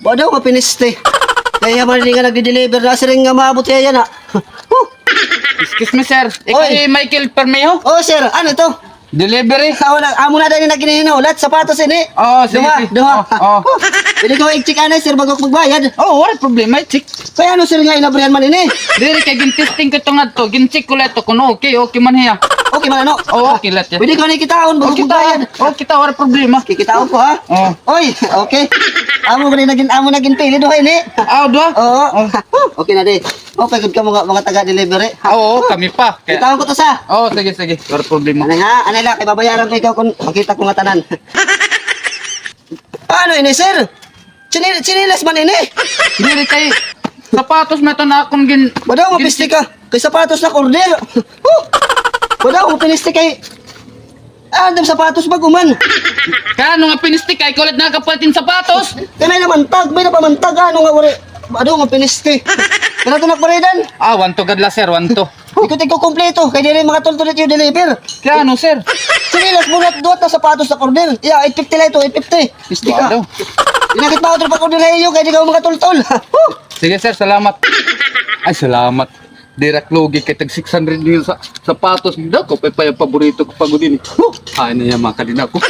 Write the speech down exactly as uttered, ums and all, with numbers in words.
Ba daw nga piniste? Kay man ini nga nagdi-deliver na, siring nga maabot hiya yana. Huh. Excuse me, sir. Ikaw Oy. hi Michael Permejo? Oh, sir. Ano to? Delivery? Ah, wala. Amo na diri nga ginhihinulat. Sapatos ini. Oo, sige, Duha, sige. duha. Oo, oo. Pwede ko i-check anay, sir, bago ko magbayad. Oo, wala problema, i-check. Kay ano, sir, nga inabrihan man ini? Diri kay gin-testing ko ito ngadto, gin-check ko la ito kun okay, okay man hiya. Okay man, ano? Oo, okay la hiya. Pwede ko anay kitaon, bago ko magbayad. Oo, kita, wala problema. Kikitaon ko, ha? Oo. Oy, okay. Amo gani nagin, amo nagin pili, duha ini. Ah, duha? Oo. Oo. Okay na, di. Okay, good ka mga, mga taga-delivery. Ah, oo, kami pa. Kaya Kitaon ko to sa. Oo, sige, sige. Wala problema. Anay ha, anay la, kay babayaran ko ikaw kun makita ko nga tanan. Ano ini, sir? Chinil-, chinilas man ini? Diri kay sapatos na to na akon gin-, Ba daw nga gin-, piste ka? Kay sapatos na order. Huh! Ba daw nga piniste kay Ah, dem sapatos, bag-o man. Kay ano nga piniste ka, ikaw la it nakapalit hin sapatos? Kay may namantag, may napamantag, ano nga wari. Ano nga piniste? Kaya ito nakbaridan? Ah, one two gad la, sir, one two. Ikaw tigko kompleto, kay diri mga tultol it iyo deliver. Kay ano, sir? Sige, las bulat, duha na sapatos na order. Yeah, eight fifty la ito, eight fifty. Piste ka. Wow. Inakit ba ako pag-order ha iyo, kay di ka mga tultol. Sige, sir, salamat. Ay, salamat. Diri ak lugi kay tag six hundred niyo sa sapatos. Dako pa, pa, paborito ko pa gud ini. Huh! Ay na yan, mga kalinaw ko.